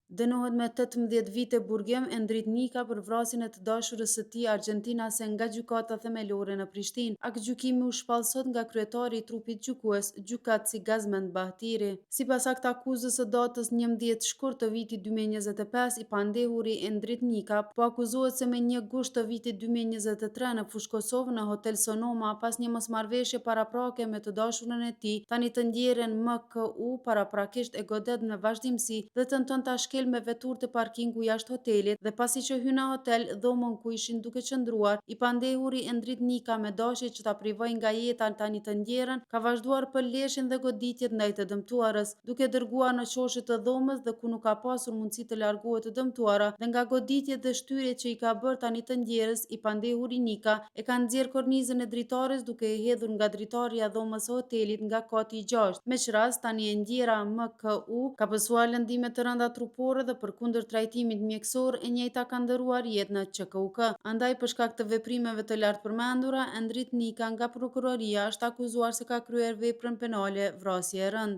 Dënohet me 18 vite burgim Endrit Nika për vrasjen e të dashurës së tij argjentinase nga Gjykata Themelore në Prishtinë. Aktgjykimi u shpall sot nga kryetari i trupit gjykues, gjykatësi Gazmend Bahtiri. Sipas aktakuzës së datës 11 shkurt të vitit 2025, i pandehuri Endrit Nika po akuzohet se me 1 gusht të vitit 2023 në Fushë Kosovë në Hotel Sonoma pas një mosmarrëveshje paraprake me të dashurën e tij, tani të ndjerën MKU paraprakisht e godet në vazhdimësi dhe tenton ta shkel me veturë te parkingu jashtë hotelit dhe pasi që hyn në hotel, dhomën ku ishin duke qëndruar, i pandehuri Endrit Nika me dashje që ta privojë nga jeta tani të ndjerën, ka vazhduar përleshjen dhe goditjet ndaj të dëmtuarës, duke dërguar në qoshe të dhomës dhe ku nuk ka pasur mundësi të largohet e dëmtuara dhe nga goditjet dhe shtyrjet që i ka bërë tani të ndjerës, i pandehuri Nika e ka nxjerrë kornizën e dritares duke e hedhur nga dritarja e dhomës së hotelit nga kati i gjashtë, me ç'rast tani e ndjera MKU ka pësuar lëndime të rënda trupore dhe përkundër trajtimit mjekësor e njëjta ka ndërruar jetë në QKUK. Andaj për shkak të veprimeve të lartpërmendura, Endrit Nika nga prokuroria është akuzuar se ka kryer veprën penale vrasje e rëndë.